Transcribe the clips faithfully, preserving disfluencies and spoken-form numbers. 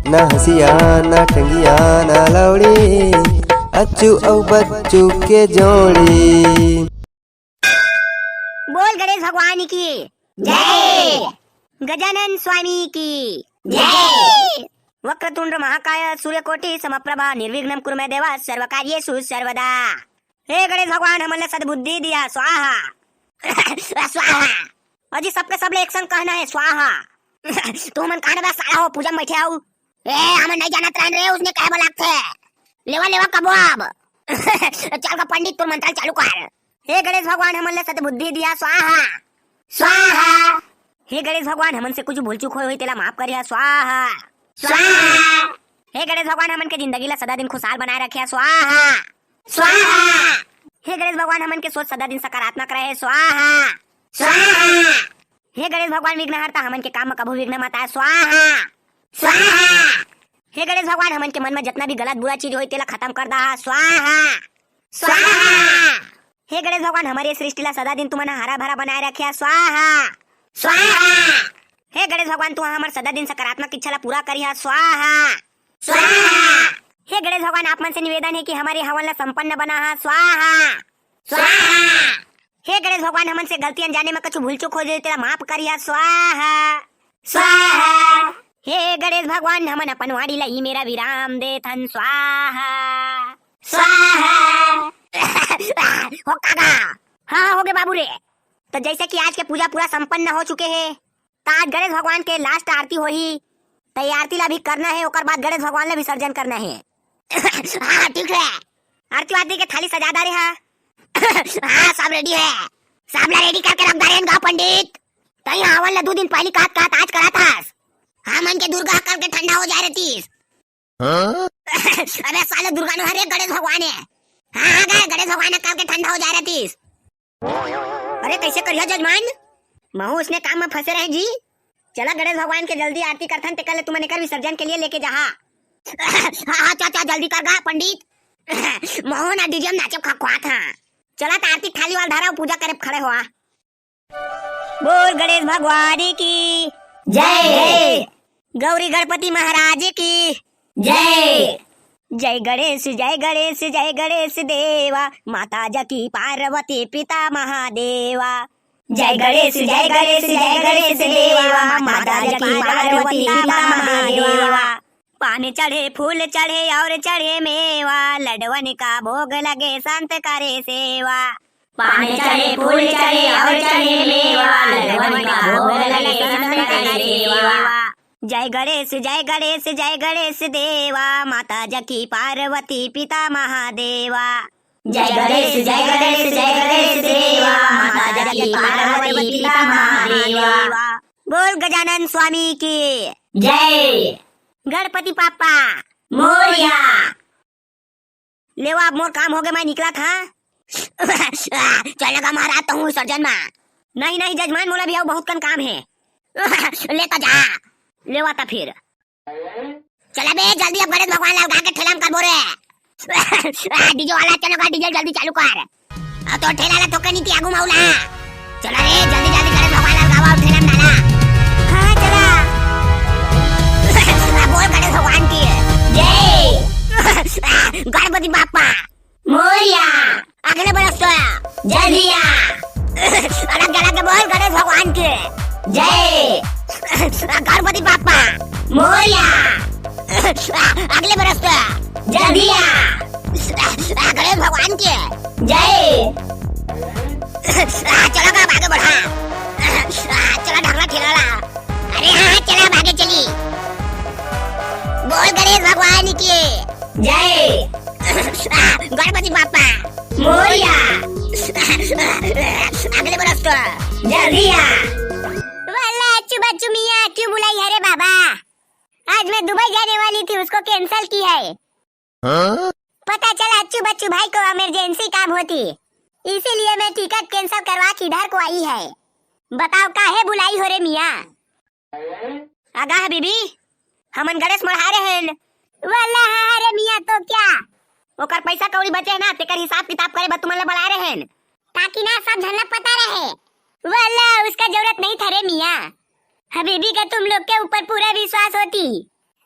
ना हंसिया, ना टंगिया, ना लौड़ी, अच्छू अउ बच्चू के जोड़ी। बोल गणेश भगवान की जय। गजानन स्वामी की जय। वक्रतुंड महाकाय सूर्यकोटि समप्रभा निर्विघ्नं कुरु मे देवा सर्वकार्येषु सर्वदा। हे गणेश भगवान, हमन ला सद्बुद्धि दिया, स्वाहा। स्वाहा। अजी, सबके सब ले एक संग कहना है, स्वाहा। तुमन कान बा साला हो, पूजा में बैठे आओ। ए, हमन नहीं जानत रहन रे, उसने कहे बोला थे। लेवा, लेवा, कबो अब। चल का पंडित, तोर मंत्र चालू कर। हे गणेश भगवान, हमन ला सद्बुद्धि दिया, स्वाहा। स्वाहा। हे गणेश भगवान, हमन से कुछ भूल चूक होय होही, तेला माफ करिहा, स्वाहा। स्वाहा। हे गणेश भगवान, हमन के जिंदगी ला सदा दिन खुशहाल बनाए रखिहा, स्वाहा। स्वाहा। हे गणेश भगवान, हमन के सोच सदा दिन सकारात्मक रहे, स्वाहा। स्वाहा। हे गणेश भगवान, विघ्नहर्ता, हमन के काम म कभू विघ्न मत आए, स्वाहा। स्वाहा। हे गणेश भगवान, हमन के मन म जतना भी गलत बुरा चीज होय, तेला खत्म कर दहा, स्वाहा। स्वाहा। हे गणेश भगवान, हमर ये सृष्टि ला सदा दिन तुमन ह हरा भरा बनाए रखिहा, स्वाहा। स्वाहा। हे गणेश भगवान, तू हमर सदा दिन सकारात्मक इच्छा ला पूरा करिहा, स्वाहा। स्वाहा। हे गणेश भगवान, आप मन से निवेदन है कि हमर ये हवन ला संपन्न बनाहा, स्वाहा। स्वाहा। हे गणेश भगवान, हमन से गलती अनजाने में कुछ भूल चूक हो जाए, तेला माफ करिहा, स्वाहा। स्वाहा। हे गणेश भगवान, हमन अपन वाणी ला ई मेरा विराम देथन, स्वाहा। स्वाहा। हो काका। हाँ, हाँ, हो गे बाबू रे। तो जैसे कि आज के पूजा पूरा संपन्न हो चुके हे, त आज गणेश भगवान के last आरती होही। त ये आरती ला भी करना हे, ओकर बाद गणेश भगवान ला विसर्जन करना हे। हाँ, ठीक हे। आरती वारती के थाली सजा डारे हा। हाँ, सब ready हे। सब ला ready करके रख डारे हन गा पंडित। तई हवन ला दू दिन पहली कहत कहत आज करत हस। हमन के दुर्गा करके ठंडा हो जाए रहतीस। हाँ? अबे साले, दुर्गा नो हरे, गणेश भगवान हे। हाँ, हाँ, गा, गणेश भगवान हे, करके ठंडा हो जाए रहतीस। अरे, कैसे करिया जजमान? महू उसने काम में फंसे रहे जी। चला, गणेश भगवान के जल्दी आरती करथन, तेकर ले तुमन एकर विसर्जन के लिए लेके जाहा। हाँ, हाँ, चाचा, जल्दी कर गा, पंडित। महू ना DJ में नाचे खखवात हा। चला, त आरती थाली वाला धरा, पूजा करे खड़े हुआ। बोल गणेश भगवान की जय। गौरी गणपति महाराज की जय। जय गणेश, जय गणेश, जय गणेश देवा, माता जकी पार्वती पिता महादेवा। जय गणेश, जय गणेश, जय गणेश देवा, माता जकी पार्वती पिता महादेवा। पान चढ़े, फूल चढ़े और चढ़े मेवा, लडवन का भोग लगे संत करे सेवा। पान चढ़े, फूल चढ़े और चढ़े मेवा, लडवन का भोग लगे संत करे सेवा। जय गणेश, जय गणेश, जय गणेश देवा, माता जकी पार्वती पिता महादेवा। जय गणेश, जय गणेश, जय गणेश देवा, माता जकी पार्वती पिता महादेवा। बोल गजानन स्वामी की जय। गणपति बाप्पा मोरया। लेवा, अब मोर काम होगे, मैं निकलत हा। चल गा महाराज, तहूँ विसर्जन मा। नहीं, नहीं जजमान, मोला भी अउ बहुत कन काम हे। ले त जा। लेवा त फिर। चला बे, जल्दी अब गणेश भगवान ला गा के ठेला म करबो रे। DJ वाला, चल गा, DJ जल्दी चालू कर। अब तो ठेला ला थोके नीति आगू मौला। चला रे, जल्दी जल्दी गणेश भगवान ला गावा, ठेला म डाला। हाँ, चला। बोल गणेश भगवान की जय। गणपति बाप्पा मोरया। अगले बरस तो जल्दी आ। अलग अलग के बोल गणेश भगवान की जय। गणपति बाप्पा मोरया। अगले बरस तो जल्दी आ। गणेश भगवान की जय। चला गा, आगे बढ़ा। चला ढाकला ठेला ला। अरे हाँ, चला, आगे चली। बोल गणेश भगवान की जय। गणपति बाप्पा मोरया। अगले बरस तो जल्दी आ। वल्ला अच्छू बच्चू मियाँ, क्यों बुलाई है रे बाबा? आज मैं दुबई जाने वाली थी, उसको cancel की है। हाँ? पता चला अच्छू बच्चू भाई को emergency काम होती, इसीलिए मैं टिकट cancel करवा के इधर को आई है। बताओ काहे बुलाई हो रे मियाँ? आगा हबीबी, हमन गणेश मढ़ाए रहेन। वल्ला हाँ रे मियाँ, तो क्या? ओकर पैसा कौड़ी बचे हे ना, तेकर हिसाब किताब करे बर तुमन ला बलाए रहेन। ताकि ना सब झन ला पता रहे। वल्ला, उसका जरूरत नहीं था रे मियाँ। हबीबी का तुम लोग के ऊपर पूरा विश्वास होती।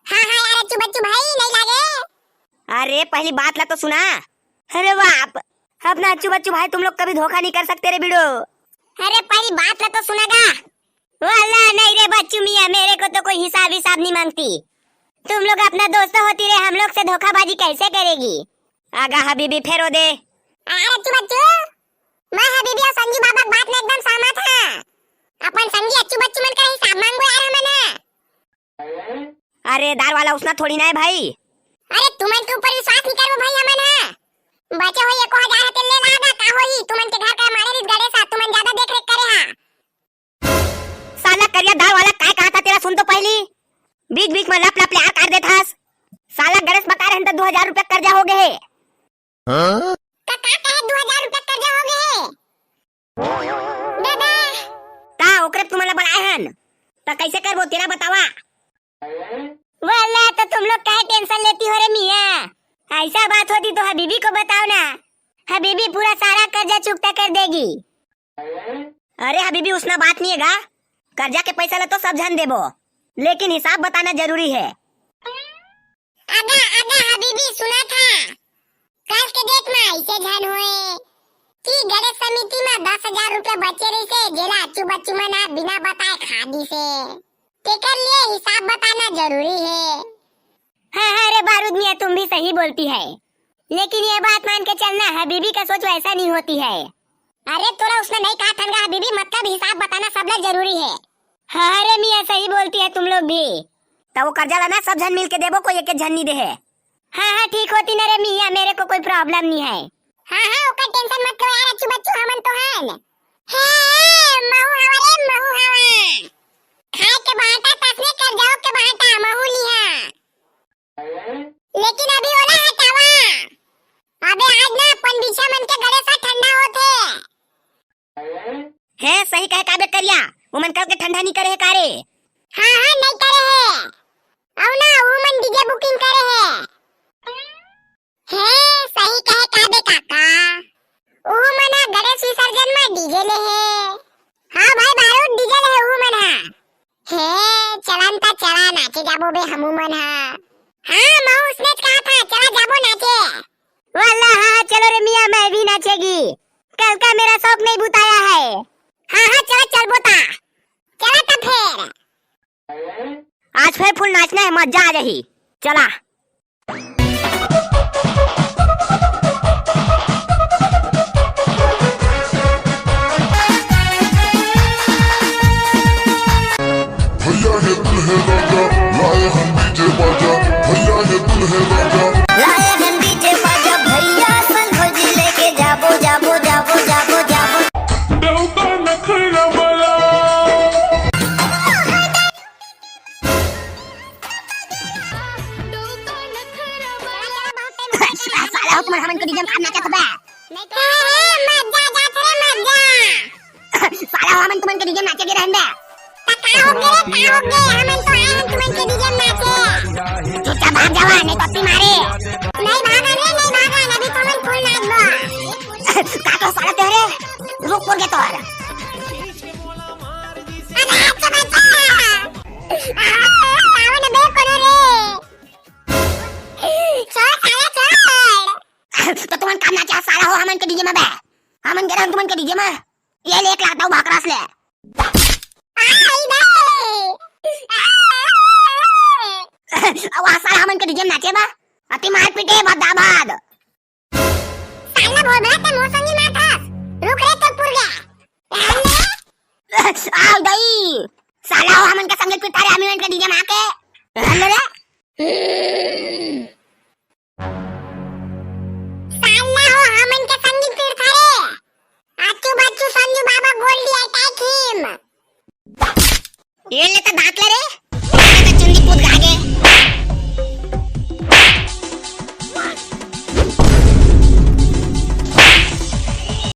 हाँ, हाँ यार, अच्चू बच्चू भाई नहीं लागे। अरे पहली बात ला तो सुना। अरे बाप, अपना अच्चू बच्चू भाई तुम लोग कभी धोखा नहीं कर सकते रे बिड़ो। अरे पहली बात ला तो सुना गा। वाला नहीं रे बच्चू मियाँ, मेरे को तो कोई हिसाब हिसाब नहीं मांगती। तुम लोग अपना दोस्त होती रे, हम लोग से धोखाबाजी कैसे करेगी? आगा हबीबी फेरो दे। अरे अच्चू बच्चू, मैं हबीबी और संजू बाबा के बात में एकदम सहमत हाँ। अपन संगी अच्चू बच्चू मन का हिसाब मांगबो यार हमन हा। अरे दार वाला उसना थोड़ी ना है भाई। अरे तुमन के ऊपर विश्वास नहीं करबो भाई हमन हा। बचे हो एको हजार हते ले लागा का होही, तुमन के घर का माने रिस गणेश हा, तुमन ज्यादा देख रेख करे हा। साला करिया दार वाला काय कहा था तेरा, सुन तो पहली। बीच बीच में लप लप ले आर काट देथास। साला गणेश बता रहे हैं तो दो हजार रुपया कर्जा हो गए है। हाँ? का, का कहे दो हजार रुपया कर्जा हो गए है? दादा। का ओकरे तुमन ला बलाए हन? त कैसे करबो तेला बतावा। वाला तो तुम लोग काहे टेंशन लेती हो रे मियाँ? ऐसा बात होती तो हबीबी को बताओ ना, हबीबी पूरा सारा कर्जा चुकता कर देगी। अरे हबीबी उसना बात नहीं है गा, कर्जा के पैसा ला तो सब झन देबो, लेकिन हिसाब बताना जरूरी है। अगा अगा हबीबी सुना था, कल के डेट में ऐसे झन होए कि गणेश समिति में दस हजार रुपया बचे रहिसे, जेला अच्चू बच्चू मन हा बिना बताए खा दिसे। तेकर लिए हिसाब बताना जरूरी है। हाँ हाँ रे बारूद मियाँ, तुम भी सही बोलती है, लेकिन ये बात मान के चलना, हबीबी का सोच वैसा नहीं होती है। अरे तोरा उसने नहीं कहा थन गा हबीबी, मतलब हिसाब बताना सबले जरूरी है। हाँ रे मियाँ, सही बोलती है तुम लोग भी। तो वो कर्जा ला ना सब झन मिल के देबो, कोई एक झन नहीं दे है। हाँ हाँ ठीक होती ना रे मियाँ, मेरे को कोई प्रॉब्लम नहीं है। हाँ हाँ ओकर टेंशन मत लो यार अच्चू बच्चू, हमन तो हन। हे महू हवा रे महू हवा, खाए के बांटा तसने कर्जाओ के बांटा महू लिहा। लेकिन अभी ओला हटावा। अबे आज ना अपन बिछा मन के गले से ठंडा होथे। हे सही कहे काबे करिया, उमन कल के ठंडा नहीं करे हे का रे? हाँ हाँ नहीं करे हे। अउ ना उमन डीजे बुकिंग करे हे। हे सही कहे काबे काका, उमन गणेश विसर्जन में डीजे ले हे। हाँ भाई बारूद डीजे ले हे उमन हा। हे, चलन त चला, नाचे जाबो बे हमू मन हा। हाँ, महू उसने कहा था, चला जाबो नाचे। वाला हाँ, हाँ, चलो रे मियाँ, मैं भी नाचेगी। कल का मेरा शौक नहीं बुताया है। हाँ, हाँ, चला चलबो ता। चला त फेर। आज फेर फुल नाचना है, मजा आ जाही। चला। भैया ये दुल्हे राजा, लाए हम डीजे बाजा। भैया ये दुल्हे राजा, लाए हम डीजे बाजा। भैया संग भौजी लेके जाबो, जाबो, जाबो, जाबो, जाबो। डौका नखरा वाला। साला हो, तुमन हमन के डीजे में नाचत बे। मजा जात रे मजा। साला हो, हमन तुमन के डीजे में नाचे के रहन बे। त का हो गे रे, का हो गे? हमन तो आए हन तुमन के डीजे में नाचे। चुपचाप भाग जावा, नहीं तो अत्ती मारे। नहीं भागन रे, नहीं भागन, अभी तुमन फुल नाचबो। का तो साला तेरे रुक पुर के तोर। अरे, अच्छा बच्चा। आ, सावन बे कोनो रे। छोड़, साला, छोड़। तो तुमन काम ना चाह, साला हो, हमन के डीजे में बे। हमन गे रहन तुमन के डीजे में। ये ले, एक लात दऊ भाकरास ले। आ, ई बे। अब आ साला हमन के डीजे में नाचे बा। अति मार पीटे, बा दाबाद। साला भोभला ते मोर संगी माथस। रुक रे, तोर पुर गया। आ गई। साला हो हमन के संगे पिटा रे, हमन के डीजे में आके। हेलो रे। साला हो हमन के संगी पिटा रे। आचू बाचू संजू बाबा गोल्डी अटैक हिम। ये ले त दांत ले रे।